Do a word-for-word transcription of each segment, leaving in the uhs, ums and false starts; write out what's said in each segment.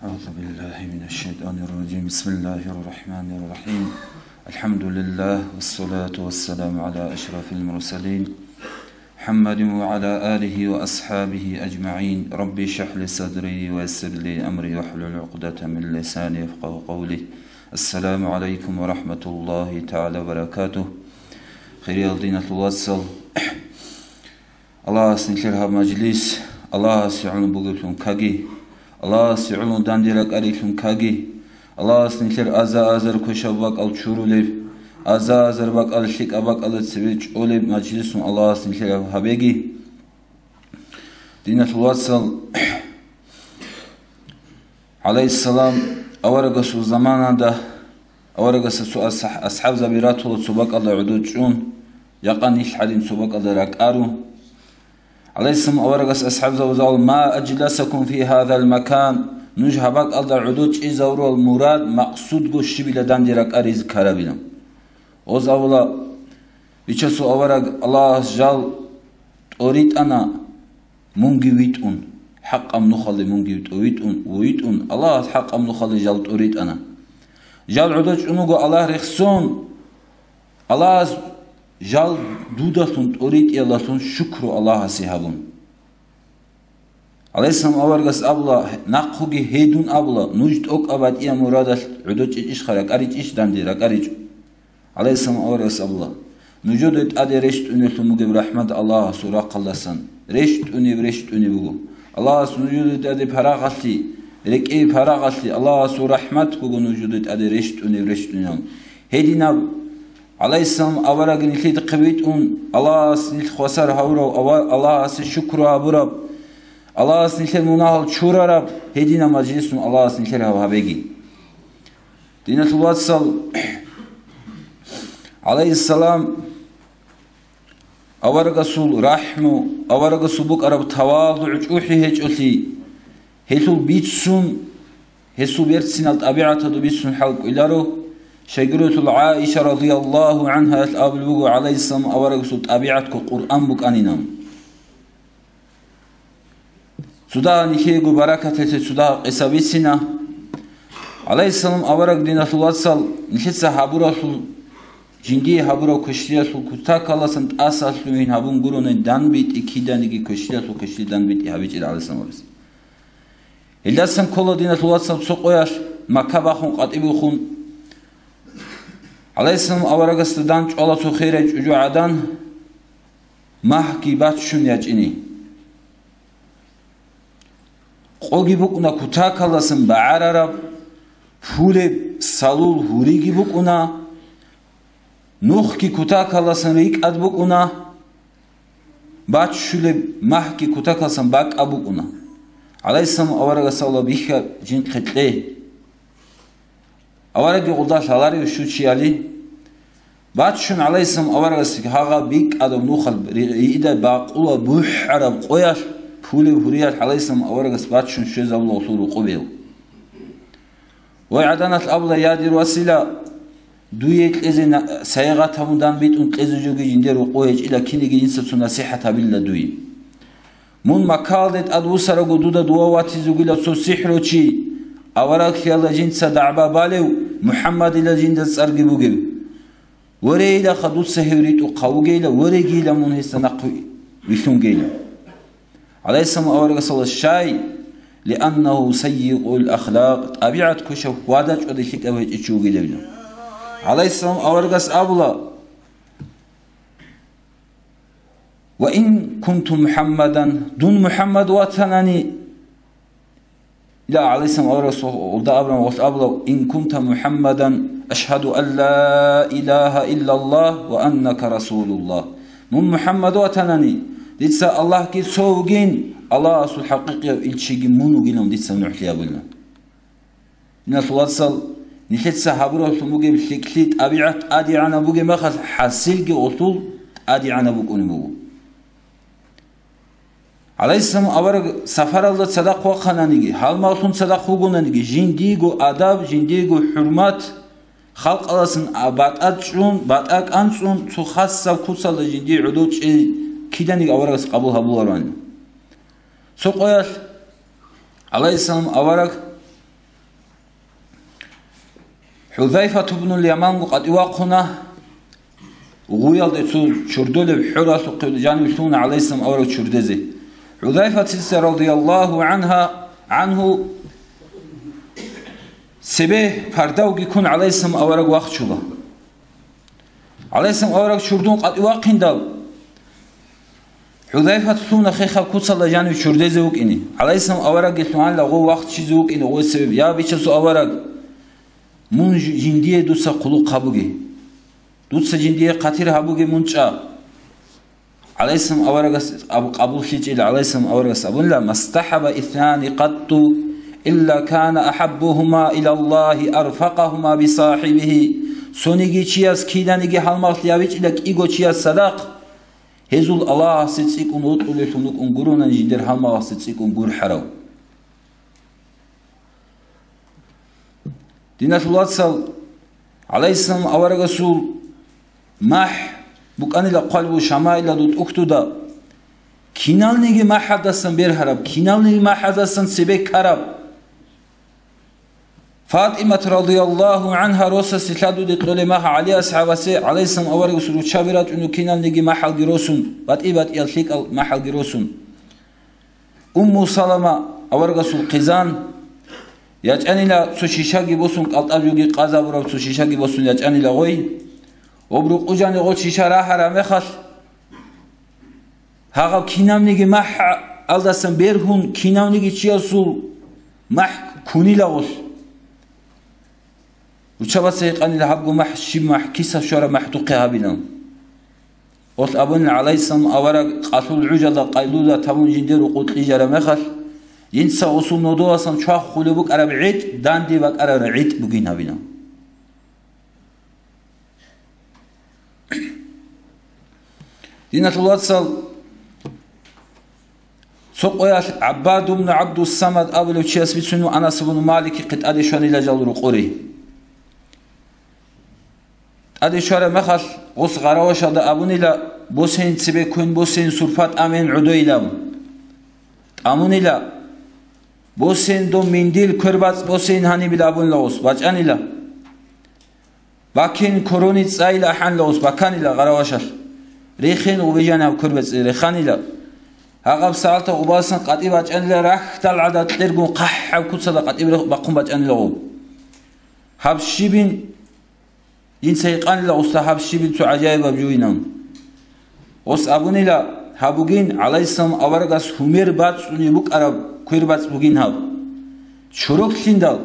أعوذ بالله من الشيطان الرجيم. بسم الله الرحمن الرحيم. الحمد لله والصلاة والسلام على أشرف المرسلين محمد وعلى آله وأصحابه أجمعين. رب اشرح لي صدري ويسر لي أمري واحلل عقدة من لساني يفقهوا قولي. السلام عليكم ورحمة الله تعالى وبركاته. Хириял диналъул вацал, Аллагьас нилъер гьаб мажлис Аллагьасе гӀолун бугеблъун ккаги, Аллагьасе гӀолун данде ракӀарилъун ккаги, Аллагьас нилъер аза-азар квешаб бакӀал чурулеб, аза-азар бакӀал лъикӀаб бакӀалда цеве чӀолеб мажлисун Аллагьас нилъер гьаб гьабеги. Диналъул вацал, гӀалайгьиссалам, аварагасул заманалда аварагасда цо асхӀ-, асхӀабзаби ратула цо бакӀалда гӀодов чӀун, жакъа нилъ гӀадин цо бакӀалда ракӀарун. ГӀалайгьиссалам аварагас асхӀабзабазда абула: «Ма аджласакум фи гьазал макан», нуж гьаб бакӀалда гӀодов чӀезавурал мурад, максудго щибила данде ракӀаризе ккарабилан. Гъоз абула: «Бичасул авараг, Аллагьас жал тӀоритӀана, мунги витӀун, хӀакъаб нухалде мунги тӀовитӀун, витӀун, Аллагьас хӀакъаб нухалде жал тӀоритӀана. Жал гӀодов чӀун вуго Аллагь рехсон, Аллагьас жал дудалъун тӀоритӀиялдалъун шукру Аллагьасе гьабун». ГӀалайгьиссалам аварагас абула, нахъуги гьедун абула: «Нуж тӀокӀаб батӀияб мурадалъ гӀодов чӀечӀищха, ракӀаричӀищ данде, ракӀаричӀо». ГӀалайгьиссалам аварагас абула: «Нужеде тӀаде рещтӀуневлъун бугеб рахӀмат Аллагьасул рахъалдасан рещтӀунеб, рещтӀунеб буго. Аллагьас нужеде тӀаде парагъалъи, рекӀее парагъалъи, Аллагьасул рахӀмат буго нужеде тӀаде рещтӀунеб, рещтӀунеб». Гьединаб гӀалайгьиссалам авараг нилъеда хъивитӀун, Аллагьас нилъ хвасар гьавурав, ава-, Аллагьасе шукру гьабураб, Аллагьас нилъер мунагьал чурараб, гьединаб мажлисун Аллагьас нилъер гьаб гьабеги. Диналъул вацал, гӀалайгьиссалам, аварагасул рахӀму, аварагасул букӀараб тавазугӀ чӀухӀи гьечӀолъи, гьелъул бицун, гьесул берцинал тӀабигӀаталда бицун хӀалкӀвиларо. Щайгурелъул ГӀаиша радияллагьу гӀангьаялъ абулеб буго, гӀалайгьиссалам аварагасул тӀабигӀатго Къуръан букӀанинан. Цо дагьа нилъеего баракаталъе цо дагьа къиса бицина. ГӀалайгьиссалам авараг, диналъул вацал, нилъеца гьабуралъул, жиндие гьабураб квешлъиялъул кутакаласан тӀасалъугьин гьабун гурони, данбитӀи киданиги квешлъиялъул квешлъи данбитӀи гьабичӀила гӀалайгьиссалам аварагас. Гьелдасан ккола, диналъул вацал, цо къоялъ Макка бахун къватӀибухъун, гӀалайгьиссалам аварагасда дандчӀвала цо херай чӀужугӀадан, магьги баччун ячӀине. Къоги букӀуна кутакаласан багӀарараб, пулеб салул гьуриги букӀуна, нухги кутакаласан рикӀкӀад букӀуна, баччулеб магьги кутакаласан бакӀаб букӀуна. ГӀалайгьиссалам аварагас абула: «Бихьа жинхъе кье». Аварагги гъолда лъаларев щучияли, баччун гӀалайгьиссалам аварагас гьагъа бикӀадаб нухал ри-, риидай бакъула бухӀараб къоялъ, пулеб гьуриялъ гӀалайгьиссалам аварагас баччун щвезабула гъолъул рукъубел. Гъой гӀаданалъ абула: «Я, дир васила, дуе кьезе на-, сайигъат гьабун данбитӀун кьезе жоги жиндир рукъу гьечӀила, кинеги инса цо насихӀат гьабила дуе. Мун Маккаялде тӀад вусараго дуда дова ватизе вугила цо сихӀручи, авараглъиялда жинца дагӀба балев, МухӀаммадила жинда цӀарги бугев. Ворейлаха дуца гьев ритӀухъ гьавугейла, ворегийила мун гьесда нахъ вилълъунгейла». ГӀалайгьиссалам аварагасала щай, лианнагьу саййиул ахлакъ, тӀабигӀат квешаб, хьвада-чӀвади лъикӀаб гьечӀев чи вугилевлъун. ГӀалайгьиссалам аварагас абула: «Ва ин кунту МухӀаммадан», дун МухӀаммад ватанани, ила гӀалайгьиссалам аварагас гъолда абураб гъолъ абула: «Ин кунта МухӀаммадан, ашгьаду ан ла илагьа иллаллагь ва аннака расулуллагь». Мун МухӀаммад ватанани, дица Аллагьги цо вугин, Аллагьасул хӀакъикъияб илчиги мун вугилан дица нугӀлъи абуна. Диналъул вацал, нилъеца гьабураллъун бугеб лъикӀлъи тӀабигӀат тӀадегӀанаб бугеб мехалъ, хӀасилги гъолъул тӀадегӀанаб букӀунеб буго. ГӀалайгьиссалам авараг сафаралда цадахъ вахъананиги, гьалмагълъун цадахъ вугонаниги, жиндиего адаб, жиндиего хӀурмат, халкъаласан а-, батӀа чӀун, батӀа кӀанцӀун, цо хасаб куцалда жиндие гӀодов чӀей киданиги аварагас къабул гьабулароан. Цо къоялъ гӀалайгьиссалам авараг ХӀузайфат ибнул Яманго къватӀивахъуна, гъуялде цо чурдолеб хӀоралъухъе жанив лъугьуна гӀалайгьиссалам авараг чурдезе. ХӀузайфатица радияллагьу гӀанха, гӀанху, цебе пардавги ккун гӀалайгьиссалам авараг вахчула. ГӀалайгьиссалам авараг чурдун къватӀивахъиндал, ХӀузайфат лъугьуна хехаб куцалда жанив чурдезе вукӀине. ГӀалайгьиссалам аварагги лъугьанила гъов вахчизе вукӀине гъой цебе: «Я, бичасул авараг, мун жи-, жиндие дуца хъулухъ гьабуге. Дуца жиндие хъатир гьабуге, мун чӀа». ГӀалайгьиссалам аварагас аб-, къабуллъичӀел, гӀалайгьиссалам аварагас абунила: «Мастахаба иснани къатту илла кана ахаббухума илаллагьи арфакъахума бисахибигьи». Цониги чияс киданиги гьалмагълъи гьабичӀила кӀиго чияс цадахъ, гьезул Аллагьасе цӀикӀкӀун вокьулеллъун вукӀун гуронани жиндир гьалмагъасе цӀикӀкӀун гурхӀарав. Диналъул вацал, гӀалайгьиссалам аварагасул махӀ букӀанила хъвалбу Шамаиладул тӀухьдуда, киналниги махӀалдасан бергьараб, киналниги махӀалдасан цебе ккараб. ФатӀимат радияллагьу гӀанха росасе лъадуде кьолеб мах ГӀали асхӀабасе гӀалайгьиссалам аварагасул руччаби рачӀуну киналниги махӀалги росун, батӀи-батӀиял лъикӀал махӀалги росун. Умму Салама аварагасул хъизан, ячӀанила цо шишаги босун, кӀалтӀаб жоги къазабураб цо шишаги босун ячӀанила гъой. Обрукъужани гъо шиша рагьараб мехалъ, гьагъаб кинабниги махӀалдасан бергьун, кинавниги чиясул махӀ ккунила гъолъ. Руччабаца гьикъанила гьабго махӀ, щиб махӀ, киса щвараб махӀ духъе гьабилан. Гъолъ абунила гӀалайгьиссалам авараг къалъул гӀужалда къайлулат гьабун жиндир рукъу кьижараб мехалъ, жинца гъосул нодовасан чвахулеб букӀараб гӀитӀ данде бакӀарараб гӀитӀ бугин гьабилан. Диналъул вацал, цо къоялъ ГӀаббад ибн ГӀабдуссамад абулев чияс бицунев Анас ибн Маликихъе тӀаде щванила жал рукъури. ТӀаде щвараб мехалъ, гъос гъаравашалда абунила: «Босейин цебе кквен, босейин сурпа тӀамейин гӀодойилан». ТӀамунила: «Босейин дов миндил, квербацӀ босейин гьанибил», — абунила гъос, бачӀанила. Бакин корони цӀайила ахӀанила гъос, баканила гъаравашалъ. Рехен гъубежани гьаб квербацӀи реханила. Гьагъаб сагӀалта гъубасан къватӀи бачӀанила, рахьдал гӀадат кьергун хъахӀаб куцалда къватӀи бахъун бачӀанила гъуб. Гьаб щибин, жинца гьикъанила гъусда гьаб щибин цо гӀажаибаб жугьинан. Гъос абунила гьаб бугин, гӀалайгьиссалам аварагас гьумер бацӀцӀунеб букӀараб квербацӀ бугин гьаб. Чороклъиндал,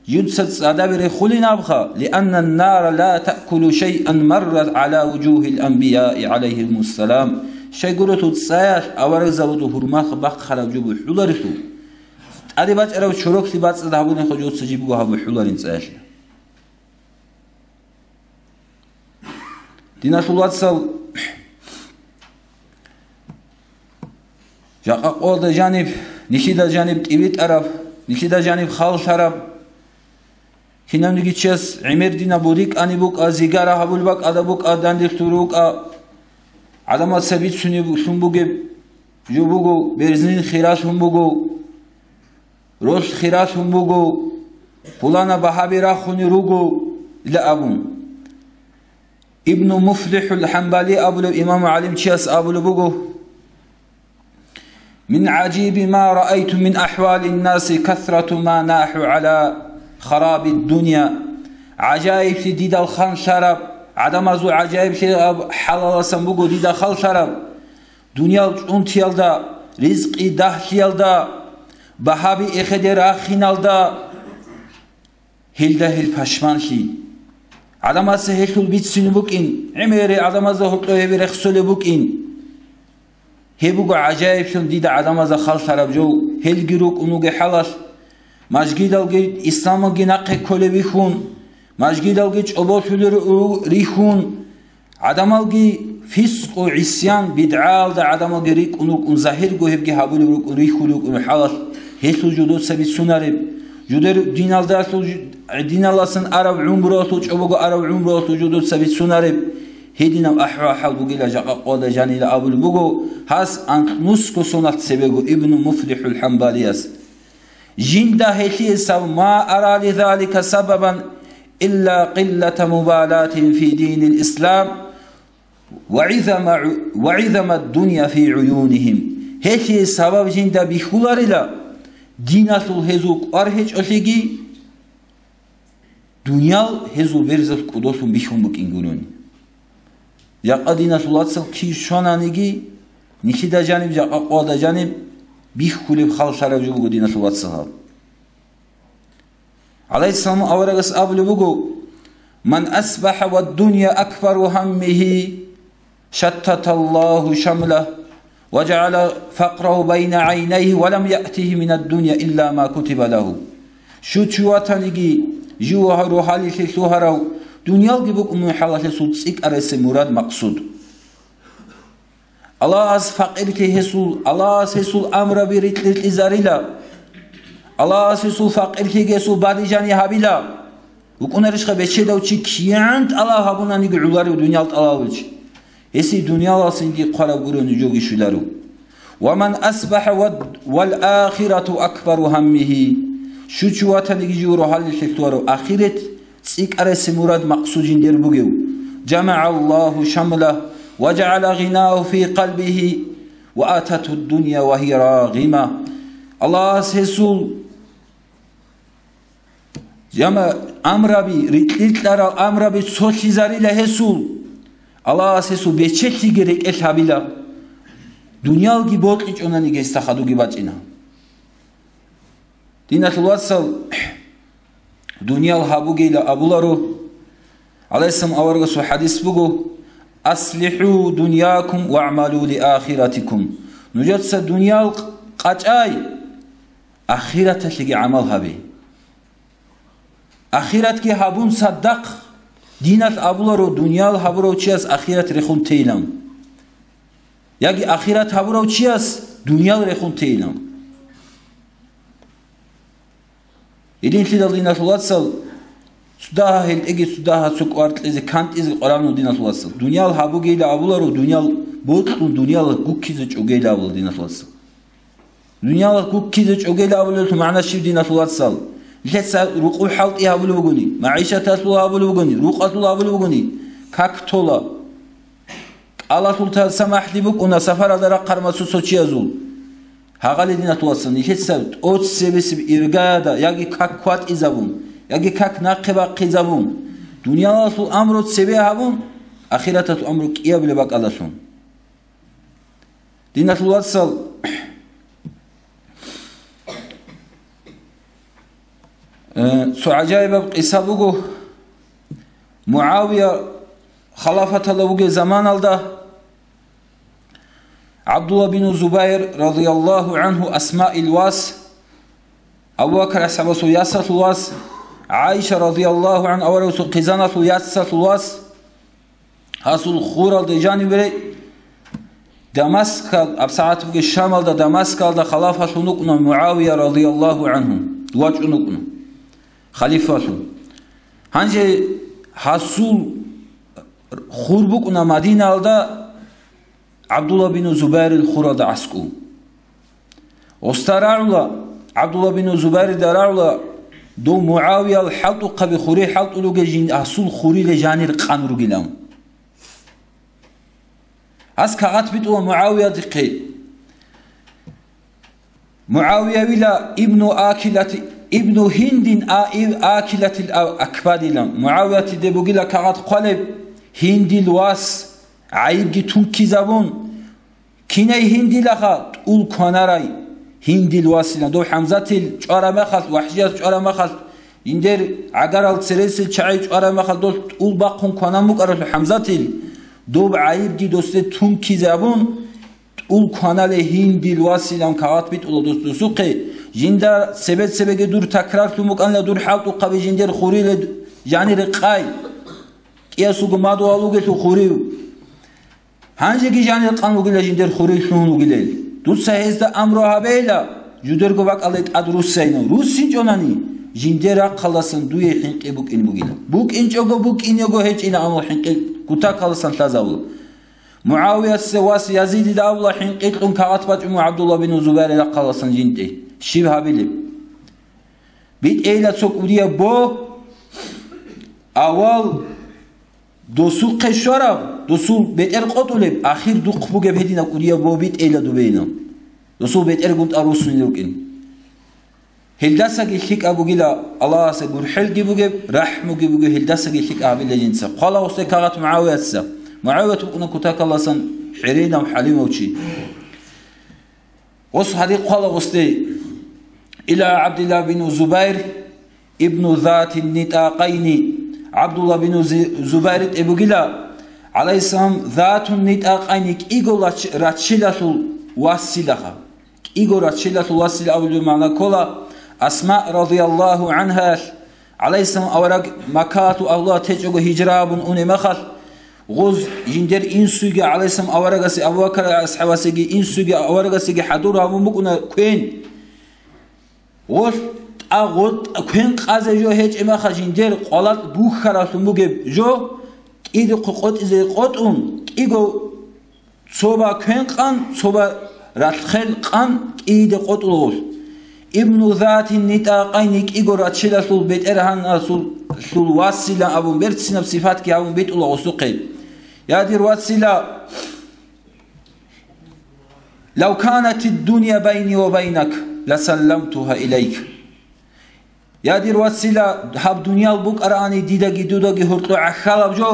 жинца цӀадабе рехулин абха, лианна нара ла таъкулу шайъан маррат гӀала вужугьил анбияи гӀалайгьимуссалам, щайгурелъул цӀаялъ аварагзабазул гьурмахъ бахъараб жо бухӀуларелъул. ТӀаде бачӀараб чороклъи бацӀцӀад гьабунехъо жоца жибго гьаб бухӀуларин цӀаялъе. Диналъул вацал, жакъа къоялда жаниб, нилъеда жаниб тӀибитӀараб, нилъеда жаниб халлъараб, кинавниги чияс гӀемер динаб бурикӀани букӀа, зигара гьабул бакӀада букӀа, данделъул рукӀа, гӀадамаца бицунеб лъун бугеб жо буго, берзин хиралъун буго. Ролъ хиралъун буго, пулана багьаби рахунел руго, ила абун. Ибну МуфлихӀул ХӀамбали абулев имаму гӀалимчияс абулеб буго: «Мин гӀажиби ма раайту мин ахӀвалин наси касрату ма нахӀу гӀала хараби дунья». ГӀажаиблъи дида халлъараб, гӀадамазул гӀажаиблъи аб хӀалаласан буго дида халлъараб. Дуниял чӀунтиялда, ризкъи дагьлъиялда, багьаби эхеде рахиналда, гьелда гьел пашманлъи. ГӀадамасе гьелъул бицин букӀин, гӀемери гӀадамазда гьоркьо гьеб рехсолеб букӀин. Гьеб буго гӀажаиблъун дида гӀадамазда халлъараб жо, гьелги рукӀун вугеб хӀалалъ, мажгидалги исламалги нахъе кколеб вихьун, мажгидалги чӀоболъулел ру-, рихьун, гӀадамалги фискъу, гӀисян, бидгӀаялда гӀадамалги рикӀкӀун рукӀун, загьирго гьебги гьабулеб рукӀун, рихьулев рукӀун хӀалалъ, гьелъул жо дуца бицунареб, жудер диналдалъул жу-, диналдасан араб гӀумруялъул, чӀобого араб гӀумруялъул жо дуца бицунареб, гьединаб ахӀвал-хӀал бугила жакъа къоялда жанила абулеб буго гьас анкьнусго соналъ цебего Ибну МуфлихӀул ХӀамбалияс. Жинда гьелъие саб-, ма ара ли залика сабабан илла къиллата мубалатин фи динил ислам ва гӀизама гӀу-, ва гӀизама дунья фи гӀуюнихим. Гьелъие сабаб жинда бихьуларила, диналъул гьезул кӀвар гьечӀолъиги, дуниял гьезул берзалъ кӀодолъун бихьун букӀин гурони. Жакъа диналъул вацал кив щвананиги, нилъеда жаниб, жакъа къоялда жаниб бихьулеб халлъараб жо буго диналъул вацал гьаб. ГӀалайгьиссаламу аварагас абулеб буго: «Ман асбахӀа ва дунья акбару гьаммигьи, шаттаталлагьу шамлагь, ва жагӀала факърагьу байна гӀайнайгьи, ва лам яътигьи минад дунья илла ма кутиба лагьу». Щучи ватаниги, жив гьав рухӀалилъе лъугьарав, дуниялги букӀун мун хӀалалъесул цӀикӀкӀарасеб мурад-макъсуд. Аллагьас факъирлъи гьесул, Аллагьас гьесул амраби рикь-рикьизарила. Аллагьас гьесул факъирлъиги гьесул бадижани гьабила. ВукӀунарищха бечедав чи кигӀан тӀалаб гьабунаниги гӀоларев дуниял тӀалабулев чи? Гьесие дуниялалдасанги хъвараб гурони жоги щоларо. «Ва ман асбахӀа ва, вал ахирату акбару гьаммигьи». Щучи ватаниги жив рухӀалилъе лъугьарав ахират цӀикӀкӀарасеб мурад-макъсуд жиндир бугев. «ЖамагӀаллагьу шамлагь ва жагӀала гъинагьу фи къалбигьи ва атату дунья ва гьия рагъима». Аллагьас гьесул жама-, амраби, рикь-рикьарал амраби цолъизарила гьесул. Аллагьас гьесул бечелъиги рекӀелъ гьабила. Дуниялги бокьичӀонаниги гьесда хадуги бачӀина. Диналъул вацал, дуниял гьабугейилан абуларо. ГӀалайгьиссалам аварагасул хадис буго: «АслихӀу дуньякум вагӀмалу ли ахиратикум». Нужеца дуниял къачӀай, ахираталъеги гӀамал гьабе. Ахиратги гьабун цадахъ, диналъ абуларо, дуниял гьабурав чияс ахират рехун тейилан. Яги ахират гьабурав чияс дуниял рехун тейилан. Гьединлъидал, диналъул вацал, цо дагьа гьелтӀеги цо дагьа цо кӀвар кьезе, кантӀизе къваригӀуна, диналъул вацал. Дуниял гьабугейилан абуларо, дуниял бокьун, дуниял гуккизе чӀогейилан абула, диналъул вацал. Дуниял гуккизе чӀогейилан абулелъул магӀна щиб, диналъул вацал? Нилъеца рукъуб хӀалтӀи гьабулеб бугони, магӀишаталъул гьабулеб бугони, рукъалъул гьабулеб бугони, как тола. КӀалалъул та-, самахӀлъи букӀуна сапаралда рахъараб цо-цо чиязул. Гьагъали, диналъул вацал, нилъеца тӀоцебесеб иргада яги как кватӀизабун, яги как нахъе бахъизабун, дуниялалъул амру цебе гьабун, ахираталъул амру кӀиабилеб бакӀалдалъун. Диналъул вацал, э, цо гӀажаибаб къиса буго. МугӀавия халафаталда вугеб заманалда ГӀабдулла бину Зубайр, радияллагьу гӀангьу, Асмаил вас, Абу Бакр асхӀабасул ясалъул вас, ГӀайша, радияллагьу гӀангьа, аварагасул хъизаналъул яцалъул вас, гьасул хуралде жанибе, Дамаскал, абсагӀат бугеб Шамалда, Дамаскалда халафалъун вукӀуна МугӀавия, радияллагьу гӀангьу, вачӀун вукӀуна халифалъун. Гьанже гьасул хур букӀуна Мадиналда, ГӀабдулла бину Зубайрил хуралда аскӀов. Гъосда рагӀула, ГӀабдулла бину Зубайрида рагӀула, дов МугӀавиял хӀалтӀухъаби хури хӀалтӀулел ругел жин гьасул хуриле жанир къан ругилан. Гьас кагъат битӀула МугӀавиядихъе. МугӀавиявила ибну Акилати, ибну Гьиндин а-, иб-, Акилатил а-, Акбадилан. МугӀавиятиде бугила кагъат хъвалеб, Гьиндил вас, гӀайибги тункизабун, Кинай Гьиндилаха? ТӀул кванарай Гьиндил василан. Дов ХӀамзатил чӀвараб мехалъ, вахӀжияс чӀвараб мехалъ, жиндер гӀагарал цересел чагӀи чӀвараб мехалъ, дов тӀул бахъун кванан букӀаралъул ХӀамзатил, доб гӀайибги досде тункизе абун, тӀул кванале Гьиндил василан кагъат битӀула дос досухъе, жинда цебе-цебеги дур такрарлъун букӀанила дур хӀалтӀухъаби жиндер хуриле жанире къай. КӀиясулго мадугьал вугелъул хурив. Гьанжеги жанир къан вугила жиндер хурив лъугьун вугилел. Дуца гьезда амру гьабейла, жудерго бакӀалде тӀад руссайна. РуссинчӀонани, жиндер рахъалдасан дуе хӀинкъи букӀин бугила. БукӀинчӀого букӀинего гьечӀила, амма хӀинкъи кутакалдасан лъазавула. МугӀавиясе вас Язидида абула хӀинкъи кьун кагъат бачӀун МугӀабдулла бин Зубайрил рахъалдасан жинтӀе. Щиб гьабилеб? БитӀейила цо кӀудияб бо, Авал досухъе щвараб, досул бетӀер къотӀулеб, ахир духъ бугеб гьединаб кӀудияб бобитӀейила добейилан. Досул бетӀергун тӀаруссунел рукӀин. Гьелдасаги лъикӀаб бугила Аллагьасе гурхӀелги бугеб, рахӀмуги бугеб, гьелдасаги лъикӀаб гьабила жинца. Хъвала гъосде кагъат МугӀавияца. МугӀавият вукӀуна кутакаласан хӀеренав, хӀалимав чи. Гъос гьадин хъвала гъосде: Ила ГӀабдилла бину Зубайр ибну Зати нитӀакъайни. ГӀабдулла бину Зи-, Зубайр тӀе бугила, гӀалайгьиссалам, Затун нитӀакъайни, кӀиго рач-, раччилалъул василаха. КӀиго раччилалъул васил абулеб магӀна ккола, Асма радияллагьу гӀангьаялъ, гӀалайгьиссалам авараг Маккалъул агьлуялъ течӀого гьижра абун унеб мехалъ, гъоз жиндер инсуйги гӀалайгьиссалам аварагасе, Абу Бакар асхӀабасеги инсуйги аварагасеги хӀадур гьабун букӀуна квен. Гъолъ тӀа-, гъо-, квен къазе жо гьечӀеб мехалъ жиндер къвалакь бухьаралъун бугеб жо кӀиде къо-, къотӀизе къотӀун, кӀиго цо ба квен къан, цо ба ралъхъел къан кӀиде къотӀула гъолъ. Ибну Затин нитӀакъайни, кӀиго раччилалъул бетӀергьаналъул васила абун берцинаб сипатги гьабун битӀула гъосухъе. Я дир васила, «Лав канатид дунья байни ва байнак, ласалламтуха илайк». Я дир васила, гьаб дуниял букӀараани дидаги дудаги гьоркьо гӀахьалаб жо,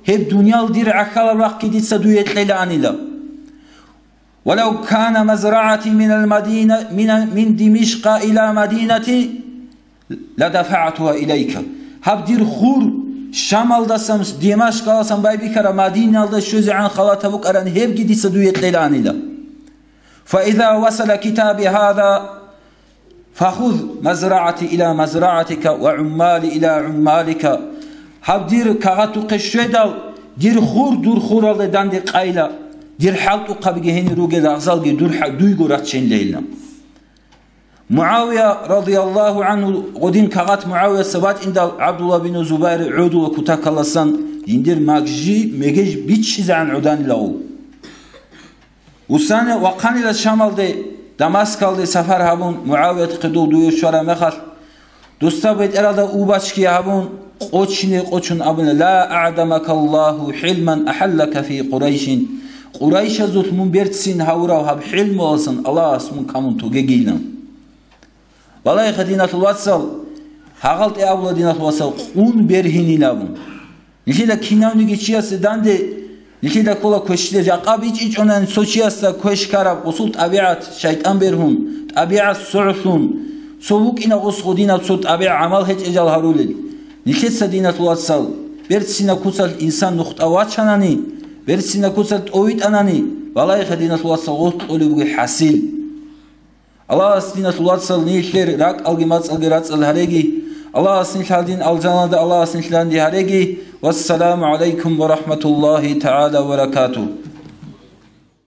гьеб дуниял дир гӀахьалаб рахъги дица дуе кьелаанила. «Ва лав кана мазрагӀати минал Мадина, мина, мин Димишкъа ила Мадинати, ла дафагӀтуха илайка». Гьаб дир хур Шамалдасан, Димашкаласан байбихьараб Мадиналда щвезегӀан халатаб букӀарани, гьебги дица дуе кьелаанила. «Фа иза васала китаби гьаза, фахуз мазрагӀати ила мазрагӀатика ва гӀуммали ила гӀуммалика». Гьаб дир кагъатухъе щведал, дир хур дур хуралде данде къайла, дир хӀалтӀухъабиги гьенир ругел рагъзалги дур хӀа-, дуйго раччейнилейилан. МугӀавия, радияллагьу гӀангьу, гъодин кагъат МугӀавияца бачӀиндал, ГӀабдулла бину Зубайр гӀодула кутакаласан жиндир магжи-, мегеж биччизегӀан гӀоданилаго. Усане вахъанила Шамалде, Дамаскалде сапар гьабун, МугӀавиятахъе дов дуе щвараб мехалъ, досда бетӀералда убачги гьабун, къочине къочун абуна: «Ла агӀдамакаллагьу хӀилман ахӀаллака фи Къурайшин». Къурайшазулъ мун берцин гьавурав гьаб хӀилмуялдасан Аллагьас мун камун тогегийилан. Валлагьиха, диналъул вацал, гьагъалтӀи абула, диналъул вацал, къун бергьинилан абун. Нилъеда кинавниги чиясе данде, нилъеда ккола квешлъи, жакъа бичӀчӀичӀонани цо чиясда квеш ккараб гъусул тӀабигӀат шайтӀан бергьун, тӀабигӀат согӀлъун, цо вукӀина гъус гъудинаб цо тӀабигӀ гӀамал гьечӀеб жал гьарулел. Нилъеца, диналъул вацал, берцина куцалъ инсан нухтӀа вачанани, берцина куцалъ тӀовитӀанани, валлагьиха, диналъул вацал, гъоркь кьолеб буго хӀасил. Аллагьас, диналъул вацал, нилъер ракӀалги мацӀалги рацӀцӀад гьареги. Аллагьас нилъ гьадин алжаналда Аллагьас нилъ данде гьареги. Вассаламу гӀалайкум ва рахӀматуллагьи тагӀала ва баракатугь.